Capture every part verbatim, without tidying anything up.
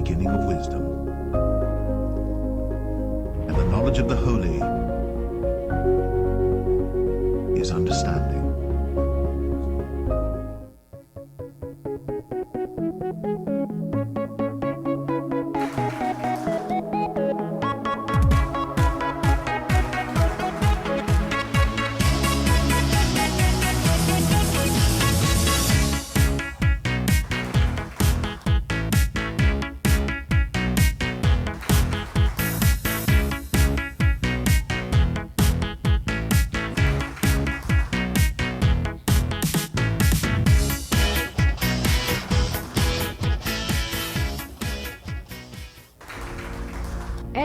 beginning of wisdom, and the knowledge of the holy is understanding.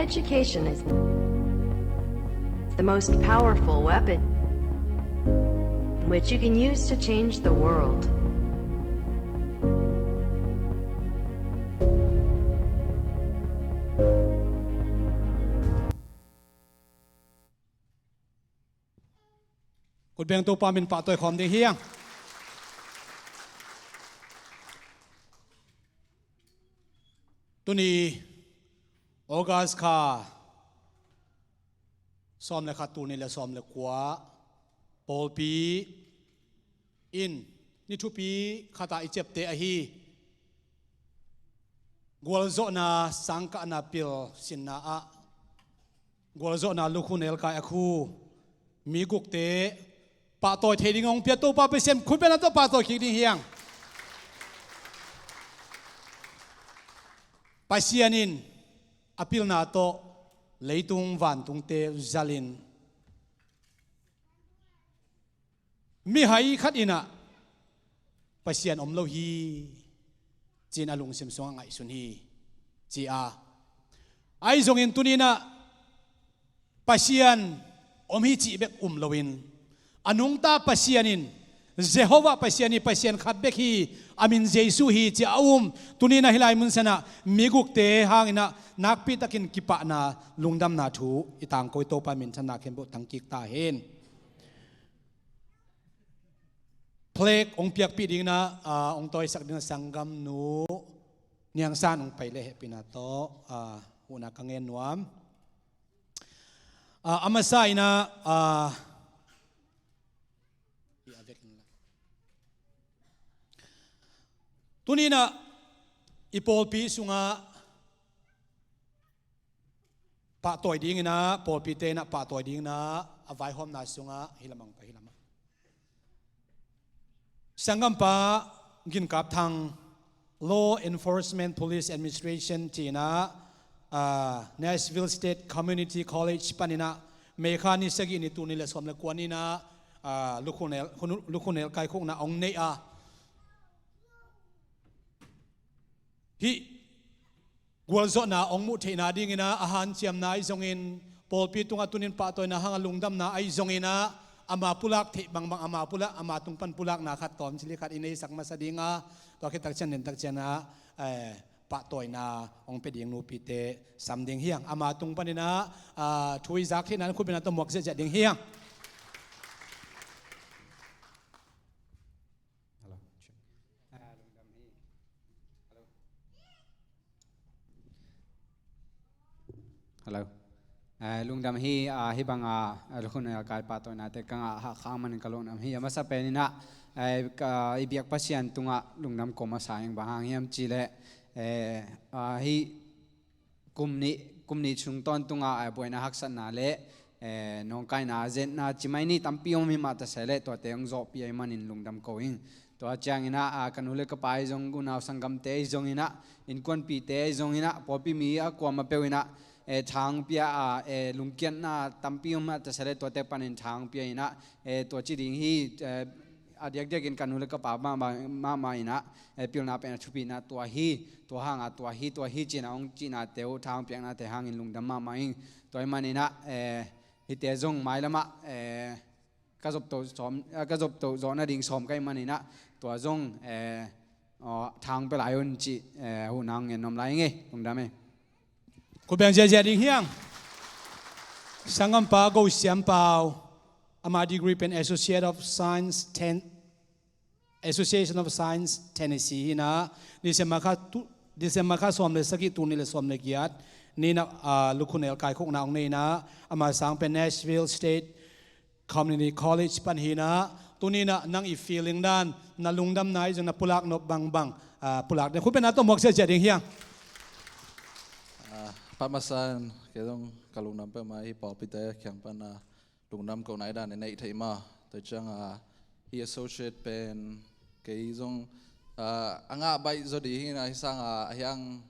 Education is the most powerful weapon which you can use to change the world. Kutbeng Topa min pahtawi khawm ding hiang. Tuni August kha sawm le khat, tul nih le sawm le kua, pawlpi in ni thupi khatah i ciapteh ahi gualzawhna sangkahna pil sinna ah gualzawhna lukhu nelkai a khu mi gukte pahtawi thei ding hong pia Topa Pasian khutbeng tawh pahtawi kik ding hiang. Pasian in a pilna tawh leitung vantungte zalin mihai khat in ah Pasian om lo hi ci-in a lungsim sungah ngaihsun hi ci a, ahi zongin tuni in ah Pasian om hi cih bek um loin a nungta Pasian in Jehovah Pasian hi, Pasian khat bek hi, a min Jesu hi ci a um. Tuni in ah hih lai mun sanah mi gukte hangin ah nakpi takin kipahna lungdamna thu i tangko i Topa minthanna khempeuh tang kik ta hen. Plaque hong piakpih dingin ah, ah, hong tawisak dingin ah sanggamnu Niangsan hong pai leh hehpihna tawh, ah, huhna ka ngen nuam. Ah, a masa in ah, ah, tuni in ah i pawlpi sungah pahtawi dingin ah, pawlpite in ah pahtawi dingin ah a vaihawmna sungah hih lamah hong pai, hih lamah. Sanggampa Ginkap Thang, Law Enforcement Police Administration ci-in ah, ah, Nashville State Community College panin ah May kha ni sagih ni, tul nih le sawm le kua ni-in ah, ah, lukhu nel, lukhu nelkai khukna hong nei a, hih gualzawhna hong muh theihna dingin ah a hanciamna ahi zongin, pawlpi tungah tunin pahtawina hang a lungdamna ahi zongin ah, ama pulak theih bangbang, ama pulak, ama tung pan pulakna khat tawm cili khat i neisak masa ding a, tua khit tak ciang, nen tak ciang ah, eh, pahtawina hong pia ding nupite sam ding hiang. Ama tung panin ah, ah, thu i zak theihna khutbeng tawh muak ziahziah ding hiang. Hello. Hello. Eh, lungdam hi, ah, hih bang a, ah, lukhu nelkai pahtawinate ka ngah hak khak manin ka lungdam hi. A masa pen in ah, eh, ka, i biak Pasian tungah lungdam ko masa ing. Bang hang hiam cih leh, eh, ah, hih kum nih, kum nih sung tawntung a, eh, buaina haksatna le, eh, nawngkaina, zetna, cimai nih tampi om hi mah ta se leh, tuate hong zawhpih ahih manin lungdam ko ing. Tua ciangin ah, ah, ka nu le ka pa ahi zong, unau sanggamte ahi zongin ah, innkuanpihte ahi zongin ah, pawlpi mi a kuamah peuh in ah, eh, tha hong pia a, eh, lungkiatna tampi om mah ta se leh, tuate panin tha hong pia in ah, eh, tua ci ding hi, eh, a diakdiakin ka nu le ka pa mahmah, mahmah in ah, eh, pilna pen a thupina tua hi, tua hang a tua hi, tua hi ci-in ah hong cihnate uh, tha hong piaknate hangin lungdam mahmah ing. Tua ahih manin ah, eh, hihte zong mailam ah, eh, ka zopto sawm, eh, ka zopto zawh nading sawm ka hih manin ah, tua zong, eh, aw, tha hong pia lai un cih, eh, huhna hong ngen nuam lai ing e. Lungdam e. Khutbeng ziahziah ding hiang. Sanggampa Go Siam Pau, ama degree pen Associate of Science, Ten-, Association of Science, Tennessee hi-in ah, December kha tu-, December kha sawm le sagih, tul nih le sawm le giat ni-in ah, lukhunel kaikhopna hong nei-in ah, ama sang pen Nashville State Community College pan hi-in ah, tuni-in ah nang i feeling dan, na lungdamna ahi zong na pulak nop bangbang, ah, pulak ding, khut bengna tawh muak ziahziah ding hi hang. Ah, a masa-in kei zong ka lungdam peuhmah, hih pawlpite kiang pan, ah, lungdam kohna dan i neih theih mah. Tua ciang, ah, hih associate pen kei zong, ah, a ngah baih zaw ding hi-in ah, hih sang, ah, a hiang,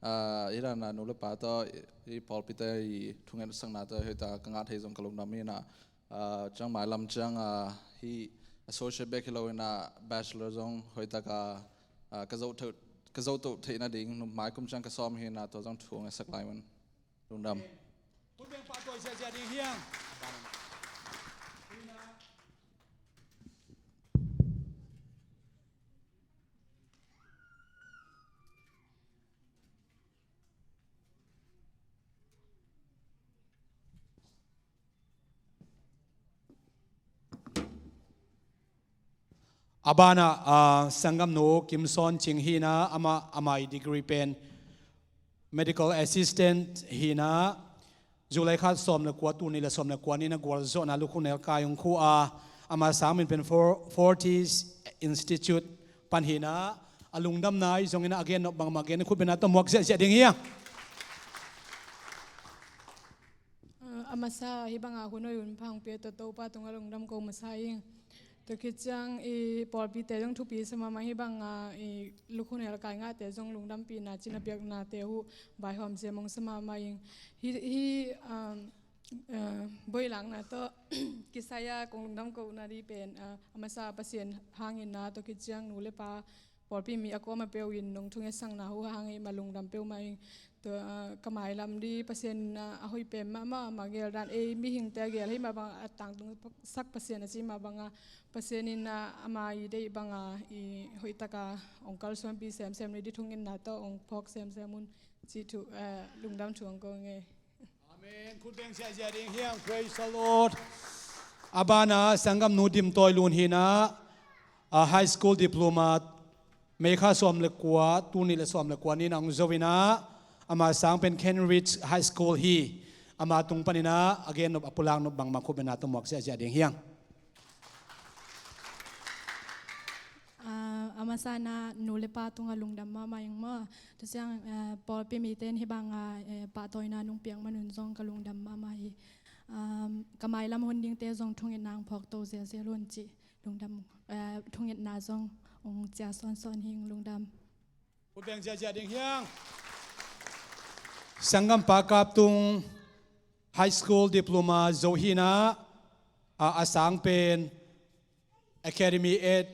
ah, hih dan, ah, nu le pa tawh, hih pawlpite i thungetsakna tawh hoihtak ka ngah thei zong ka lungdam hi-in ah, ah, ciang mailam ciang, ah, hih associate bek hi lo-in ah bachelor zong hoihtak a, ah, ka zoh theih, ka zoh theih nading, nu, maikum ciang ka sawm hi-in ah, tua zong thu hong ngetsak lai un. Lungdam. Khut beng pahtawi ziahziah ding hi hang. A banah, ah, sanggamnu Kim Sawn Cing hi-in ah, amah, ama degree pen medical assistant hi-in ah, July kha sawm le kua, tul nih le sawm le kua ni-in ah gualzawhna lukhunel kai hong khua a, ama sang min pen For-, Fortis Institute pan hi-in ah, a lungdamna ahi zongin ah a gen nop bangmah gen, khut bengna tawh muak ziahziah ding hi hang. Ah, a masa hih banga hun hoih hun pha hong pia tawh Topa tungah lungdam ko masa ing. Tua khit ciang i pawlpite zong thupi sa mahmah, hih banga i lukhunel kai ngahte zong lungdampihna cina piaknate uh vaihawm sem hong sa mahmah ing. Hih, hih, um, ah, boilakna tawh kisai-a kong lungdam kohna ding pen, ah, a masa Pasian hangin ah, tua khit ciang nu le pa pawlpi mi a kuamah peuh in nong thungetsakna uh hang hi mah, lungdam peuhmah ing. Tua, ah, ka mailam ding Pasian in ah a hoih pen mahmah, mah gel dan, ei mihingte a gel hi mah bang, a tangtungsak Pasian a ci mah bang a, Pasian in ah ama i deih banga i hoihtaka hong kalsuanpih semsem ni, ding thungetna tawh hong phawk semsem un cih thu, ah, lungdam thu hong ko ing ei. Amen. Khut beng ziahziah ding hi hang. Praise the Lord. A banah sanggamnu Dim Tawi Lun hi-in ah, ah, high school diploma, May kha sawm le kua, tul nih le sawm le kua ni-in ah hong zo-in ah, ama sang pen Kent Ridge High School hi. Ama tung panin ah a gen nop, a pulak nop bangmah khut bengna tawh muak ziahziah ding hi hang. Ah, a masa-in ah nu le pa tungah lungdam mahmah ing maw. Tua ciang, eh, pawlpi mite in hih banga, eh, pahtawina nong piak man un zong ka lungdam mahmah hi. Um, ka mailam hun dingte zong thungetna hong phawk to zelzel un cih lungdam, eh, thungetna zong hong cia sawnsawn hi ing. Lungdam. Khut beng ziahziah ding hi hang. Sanggampa Kap Tung, high school diploma zo hi-in ah, a, a sang pen Academy at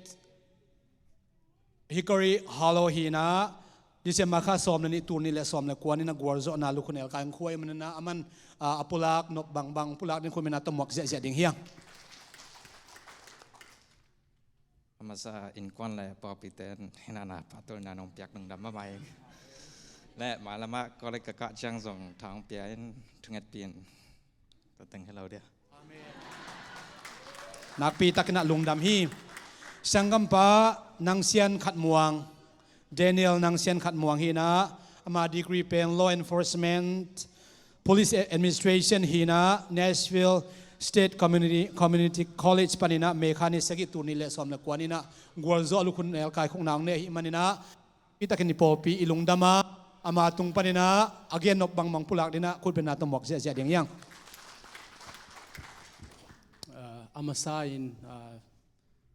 Hickory Hollow hi-in ah, December kha sawm le nih, tul nih le sawm le kua ni-in ah gualzawhna lukhunel kai hong khua ahih manin ah, aman, ah, a pulak nop bangbang pulak ding, khut bengna tawh muak ziahziah ding hi hang. A masa innkuan le pawlpite in hih dan a pahtawina nong piak lungdam mahmah ing. Le mailam ah college ka kah ciang zong tha hong pia in, thungetpih in. Tua teng hi lo dia. Nakpi takin ah lungdam hi. Sanggampa Nang Sian Khat Muang, Daniel Nang Sian Khat Muang hi-in ah, ama degree pen Law Enforcement, Police Administration hi-in ah, Nashville State Community, Community College panin ah May kha ni sagih, tul nih le sawm le kua ni-in ah gualzawh lukhunel kaikhopna hong nei ahih manin ah, i takin i pawlpi i lungdam a, ama tung panin ah a gen nop bangbang pulak ding ah khut bengna tawh muak ziahziah ding hi hang. Ah, a masa-in, ah,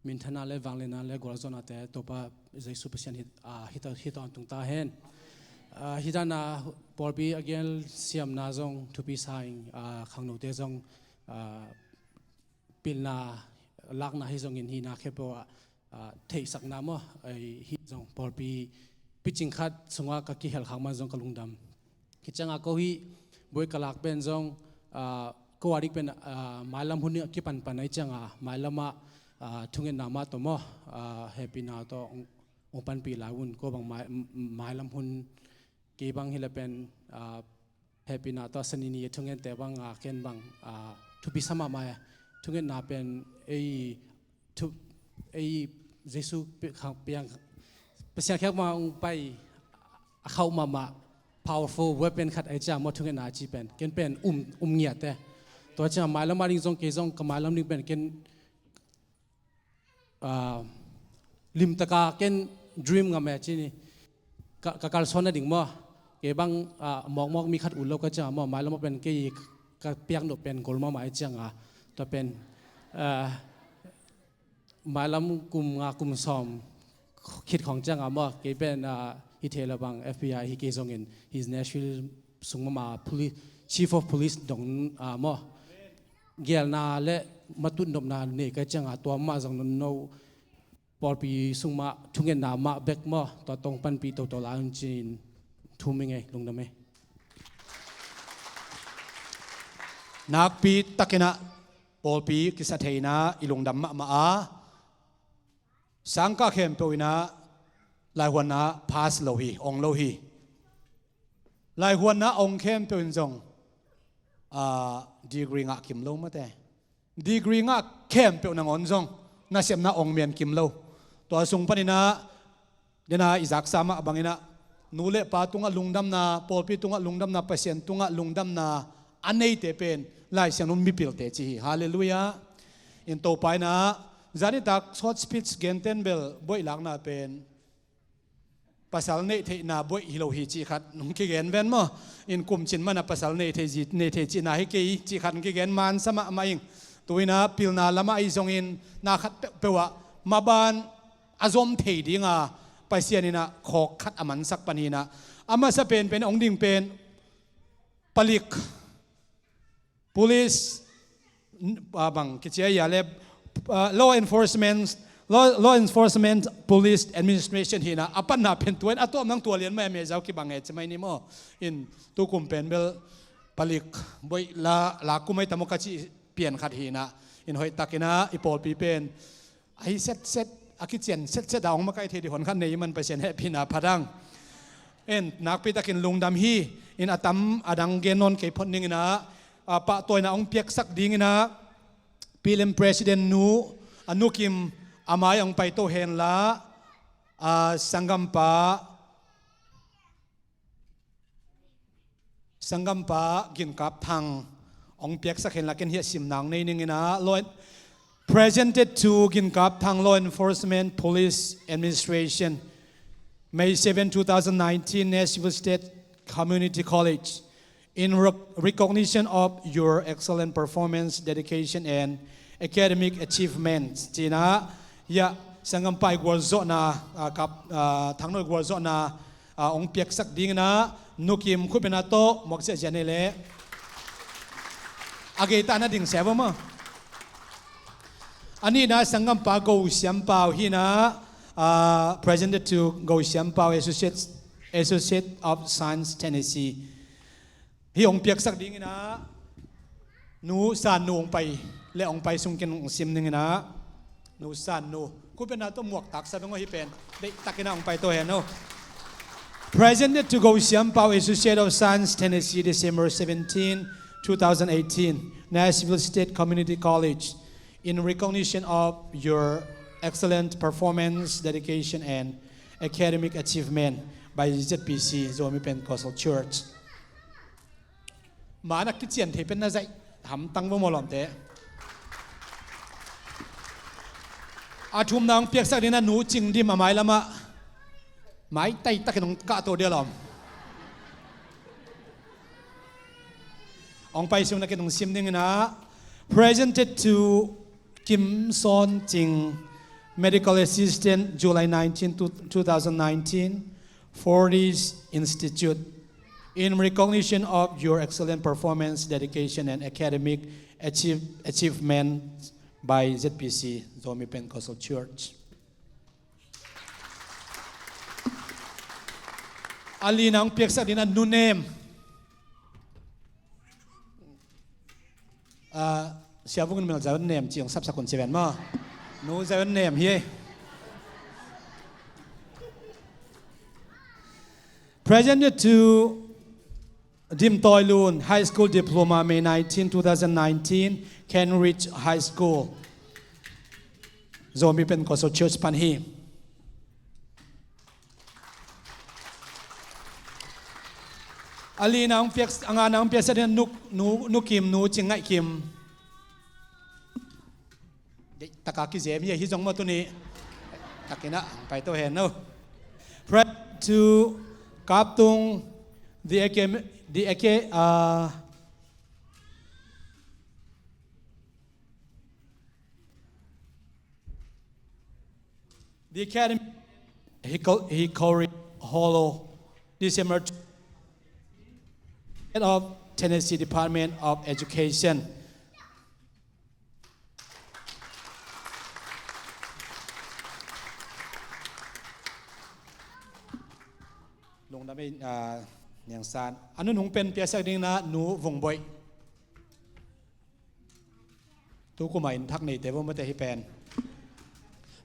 minthanna le vangliatna le gualzawhnate Topa Jesu Pasian hi, ah, hi ta, hi tawntung ta hen. Ah, hih dan a pawlpi a gen siamna zong thupi sa ing, ah, khangnote zong, ah, pilna lakna hi zongin hihna khempeuh ah, ah, theihsakna maw, ei, hih zong pawlpi picing khat sungah ka kihel khak man zong ka lungdam. Hih ciangah ko hih buai ka lak pen zong, ah, ko a dik pen, ah, mailam hun kipanpan ahih ciangah mailam ah, ah, thungetna mah tawh maw, ah, hehpihna tawh hong, hong panpih lai un. Ko bang mai, mailam hun kei bang hi leh pen, ah, hehpihna tawh a sani ni a thungente bang, ah, ken bang, ah, thupi sa mahmah e. Thungetna pen ei thu, ei Jesu pi-, khang piang, Pasian kiang mah hong pai, a khauh mahmah powerful weapon khat ahi ciang maw, thungetna ci pen ken pen um, um ngiat e. Tua ciang mailam a ding zong kei zong ka mailam ding pen ken, ah, limtaka ken dream ngam e ci ni. Ka, ka kalsuan nading maw, kei bang, ah, mawkmawk mi khat ut lo ka ciang maw, mailam a pen kei ka piak nop pen gol mahmah ahi ciang a, tua pen, ah, mailam kum nga kum sawm khit khawng ciang a maw, kei pen, ah, hi thei lo bang F B I hi kei zongin hi Nashville sung mahmah police, chief of police dong, ah, maw, gelna le matut nopna nei ka ciang a, tua mah zong nonno pawlpi sung mah thungetna mah bek maw, tua tawh panpih toto lai un ci-in thum ing ei, lungdam ei. Nakpi takin ah pawlpi kisa theihna i lungdam mahmah a, sangkah khempeuh in ah laihuanna pass lo hi, ong lo hi. Laihuanna ong khempeuh in zong, ah, degree ngah kim lo mate. Degree ngah khempeuh nangawn zong nasepna ong mian kim lo. Tua sung panin ah, den a i zaksa mah bangin ah, nu le pa tungah lungdamna, pawlpi tungah lungdamna, Pasian tungah lungdamna a neite pen Lai Siangtho mipilte ci hi. Halleluiah. In Topa in ah, zanitak short speech gentehna bel buaih lakna pen pasal neih theihna buaih hi lo hi cih khat hong kigen ven maw. In kum cin man ah pasal neih thei zi, neih thei cihna hi kei cih khat hong kigen mansa mahmah ing. Tu in ah pilna lamah ahi zongin na khat peuhpeuh ah maban a zom thei ding a, Pasian in ah khawk khat a mansak pan hi in ah, a masa penpen hong ding pen palik, police, n-, ah, bang kici a hia le, ah, law enforcement, law, law enforcement police administration hi in ah, a panna pen tua in a tawm nang tua lian mai a mezau kibang e ci mai ni maw. In tu kum pen bel palik buaih la, la kum ai tamo ka ci pian khat hi in ah, in hoih takin ah i pawlpi pen a hi setset, a kician setset a hong makaih thei dih hon khat nei i man Pasian hehpihna phat ang. En, nakpi takin lungdam hi. In a tam a dang gen nawn kei phot ning in ah, a, pahtawina hong piaksak ding in ah, Pilem President nu, a Nu Kim, a mai hong paito hen la, a, sanggampa, sanggampa Gin Kap Thang hong piaksak hen la, ken hiah simna hong nei ning in ah, law en-, presented to Gin Kap Thang, Law Enforcement Police Administration, May seven, two thousand nineteen, Nashville State Community College, in rec-, recognition of your excellent performance, dedication and academic achievements. Ci in ah, hiah sanggampa i gualzawhna, ah, Kap, ah, Thangno i gualzawhna, ah, hong piaksak ding in ah, Nu Kim khutbetna tawh muak ziahziah nei leh. A gei ta na ding sia vo maw. A nihna sanggampa Go Siam Pau hi in ah, ah, presented to Go Siam Pau, Associate, Associate of Science, Tennessee. Hih hong piaksak ding in ah, Nu San Nu hong pai, le hong pai sung ken hong sim ning in ah, Nu San Nu. Khutbetna tawh muak taksa beng aw hih pen. Deih takin ah hong paito hen aw. Presented to Go Siam Pau, Associate of Science, Tennessee, December seventeen, two thousand eighteen, Nashville State Community College, in recognition of your excellent performance, dedication, and academic achievement by Z P C, Zomi Pentecostal Church. Ma na kician thei pen na zaih hamtang vo maw lawmte. A thumna hong piaksak ding in ah Nu Cing Dim a mai lamah maitai takin hong kahto dia lawm. Hong pai sung na ken hong sim ding in ah, presented to Kim Sawn Cing, Medical Assistant, July nineteen, two thousand nineteen, Fortis Institute, in recognition of your excellent performance, dedication, and academic achieve-, achievement by Z P C, Zomi Pentecostal Church. A lina hong piaksak ding in ah Nu Nem. Ah, Sia Vung in mel Zion Nem ci hong sapsak un ci ven maw. Nu Zion Nem hi. Presented to Dim Toi Lun, High School Diploma, May nineteen, two thousand nineteen, Kent Ridge High School. Zomi Pentecostal Church pan hi. A lina hong piak, a ngana hong piaksak ding Nu, Nu, Nu Kim, Nu Cing Ngaih Kim. Deih taka kizem hi, hih zong maw tuni. Takin ah hong pai to hen no. Prep to Kaptung, the Academy, the Academy, uh, the Academy Hicko-, Hickory Hollow, December, head of Tennessee Department of Education. Lungdam ei, ah, Niang San. A nunung pen piaksak ding na Nu Vung Boih. Tukum a inn thak neite vomate hi pen.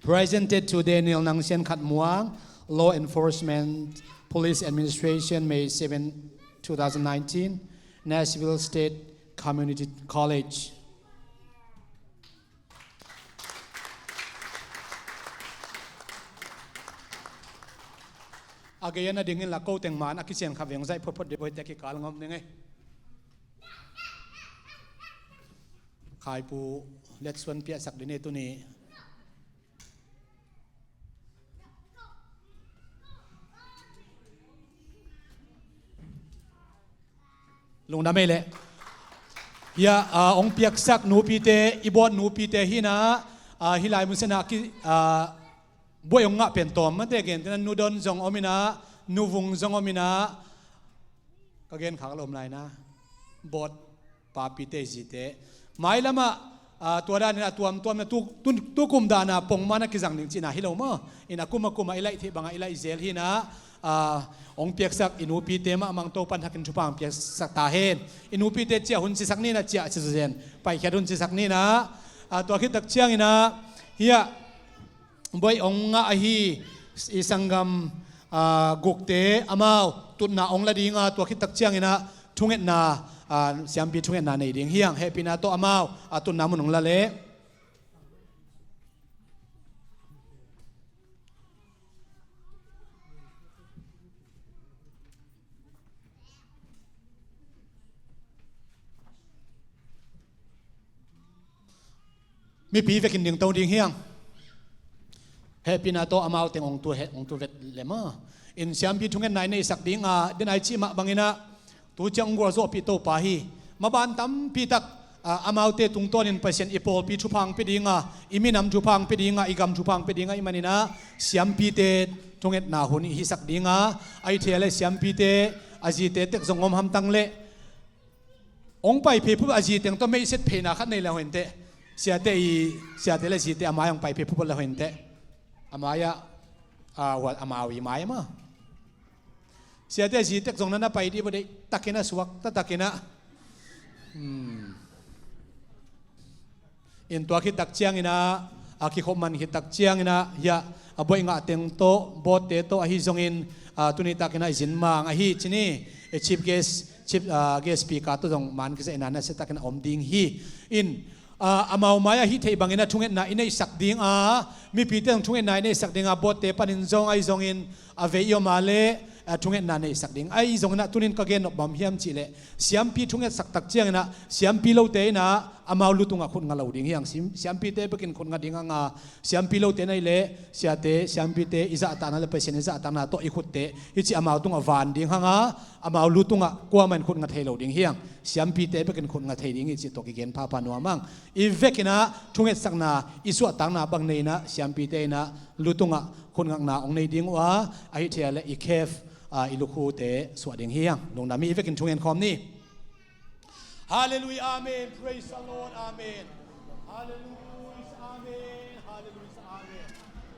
Presented to Daniel Nang Sian Khat Muang, Law Enforcement, Police Administration, May seven, two thousand nineteen, Nashville State Community College. A gei a na dingin la ko teng man a kician kha veng zaih photphot dih boite kikal ngom ding ei. Khaipu Letsuan piaksak ding ei tuni. Lungdam ei leh. Hia, ah, hong piaksak nupite, i bawt nupite hi na, ah, hih lai mun sena ki, ah, buai hong ngah pen tawm mate gen tena Nu Don zong om ina, Nu Vung zong om ina, ka gen khak lo om lai na. Bawt papite zite. Mailamah, ah, tua danin a tuamtuamna tu, tu, tukum dana pongmana kizang ding cihna hi lo maw. In a kum a kuma i laih theih banga i laih zel hi na, ah, hong piaksak i nupite mahmah Topan hakin thupha hong piaksak ta hen. I nupite ciah hun cisak nina ciah ci zen. Paikhiat hun cisak nina, ah, tua khit tak ciangina, hia, Boih hong ngah ahi i sanggam, ah, gukte amau tutna hong la dinga tua khit tak ciangina thungetna, ah, siampi thungetna nei ding hiang hehpihna tawh amau, ah, tutna mun hong la leh. Mipi vekin dingto ding hiang. Hehpihna tawh amau teng hong tu he, hong tu vet lema. In siampi thungetna i neihsak dinga, den ai cih mah bangina, tu ciang hong gualzawhpih Topa hi. Maban tampi tak, ah, amaute tungtawnin Pasian i pawlpi thupha hong pia dinga, i minam thupha hong pia dinga, i gam thupha hong pia dinga, i manina, siampite thungetna hun i hisak dinga, a i thei a le siampite, a zite tek zong om hamtang le, hong pai phei phup a zi teng tawh meihset pheina khat nei le hoin teh. Siate i, siate le zite a mai hong pai phei phup le hoin teh. A mai ah, a, hua, amau i mai mah. Siate a zi tek zong na na pai dih bawh deih takin a suak ta takin a. Hmm. In tua khit tak ciangina, a kikhop man khit tak ciangina, hia, a buaih ngah teng tawh, bawtte tawh, ahi zongin, a, tuni takina i zin mang, ahi cini, e, chief guest, chief, a, guest speaker tawh zong man kizai na na se takina om ding hi. In, a, amau mai ahi thei bangina thungetna i neihsak dinga, mipite zong thungetna i neihsak dinga, bawtte panin zong, ahi zongin, a vei i om a le, a, thungetna neihsak ding. Ahi zongina tunin ka gen nop bang hiam cih leh, siampi thungetsak tak ciangina, siampi lote ina, amau lu tungah khut nga lo ding hiang. Sim, siampite bekin khut nga ding hanga, siampi lote na i le, siate, siampite, i zahtakna le Pasian i zahtakna tawh i khutte, hi ci amau tungah van ding hanga, amau lu tungah kuamah in khut nga thei lo ding hiang. Siampite bekin khut nga thei ding hi ci tawh kigen phapha nuam ang. I vekina, thungetsakna, i suahtakna bang neina, siampite ina, lu tungah khut ngakna hong nei ding uh a, ahi thei a le i khef, a, i lukhute suah ding hiang. Lungdam hi i vekin thungen khawm ni. Hallelujah, amen. Praise the Lord, amen. Hallelujah, amen. Hallelujah, amen.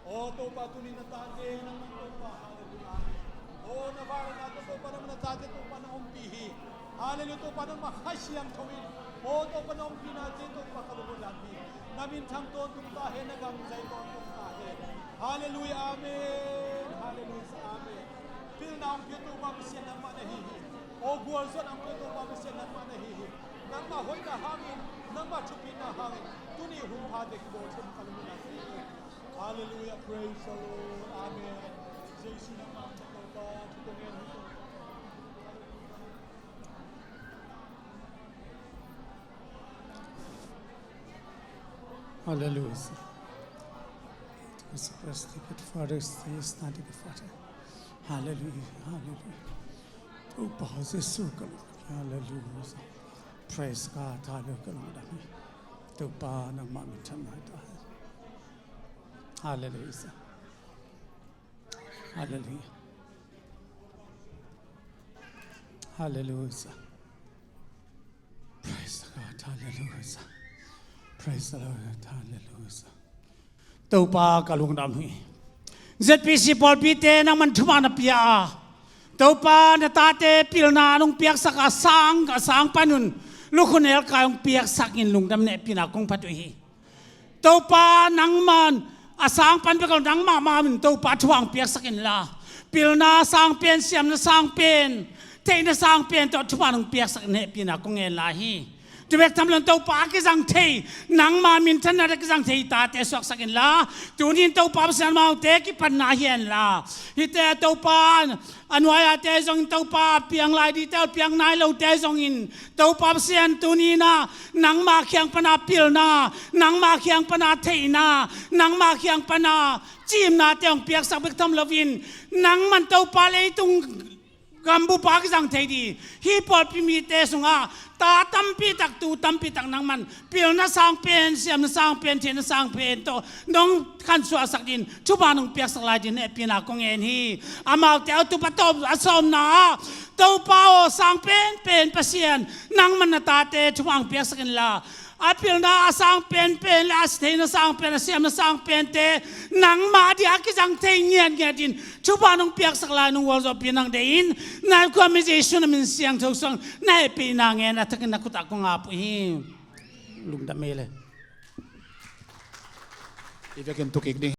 O Topa, tunin na tate nangmah Topa, hallelujah, amen. O na vangliatna tawh Topa, nangmah na tate Topa na ompih hi. Hallelujah, Topa nangmah Kha Siangtho in, o Topa na ompihna te Topa ka lungdam hi. Na minthang tawntung ta hen, na gam zai tawntung ta hen. Hallelujah, amen. Hallelujah, amen. Pilna hong pia Topa Pasian nangmah na hi hi. O gualzawhna hong pia Topa Pasian nangmah na hi hi. Nangmah hoihna hangin, nangmah thupina hangin, tuni hun phate kibawl thei ka lungdam hi. Hallelujah, praise the Lord. Amen. Jesu nangmah Topa, thu kong ngen hi. Hallelujah. Hallelujah. Hallelujah. Topa Jesu ka lung. Hallelujah. Praise God. Hallelujah. Ka lungdam hi. Topa nangmah minthanna ta. Hallelujah. Hallelujah. Hallelujah. Praise the Lord. Hallelujah. Praise the Lord. Hallelujah. Topa ka lungdam hi. Z P C pawlpite nangman thuman na pia a, Topa na tate pilna nong piaksak a, sang a sang panun lukhun elkai hong piaksak in lungdam nehpina kong phat uh hi. Topa nangman a sang pan bek lo, nangmah mah min Topa thuang piaksak inla, pilna sang pen, siamna sang pen, theihna sang pen tawh thuman hong piaksak in hehpihna kong ngen lai hi. Tubek tham lo Topa a kizang thei, nangma minthanna a kizang thei tate suaksak inla, tunin Topa Pasian amaute kipatna hi henla, hihte Topa a nuai-ate zongin Topa a piang lai dite uh, piang nai lote zongin Topa Pasian tuninah nangma kiang pana pilna, nangma kiang pana theihna, nangma kiang pana cimnate hong piaksak bek tham loin, nangman Topa leitung gambupa kizang thei dih hih pawlpi mite sungah ta tampitak, tu tampitak nangman pilna sang pen, siamna sang pen, theihna sang pen tawh nong khansuahsak din, thuman nong piaksak lai din hehpihna kong ngen hi. Amaute a tup a tawm a sawmna ah Topa aw, sang penpen Pasian, nangman na tate thuman hong piaksak inla, a pilna a sang penpen le a theihna sang pen, a siamna sang pente nangmah dia kizang thei ngiatngiat din thuman hong piaksak lai nong gualzawhpih nang deih in, na khuami Jesu na min siangtho suang na hehpihna ngen a thakin na khutah kong ap uh hi. Lungdam ei le. I vekin tukik ding.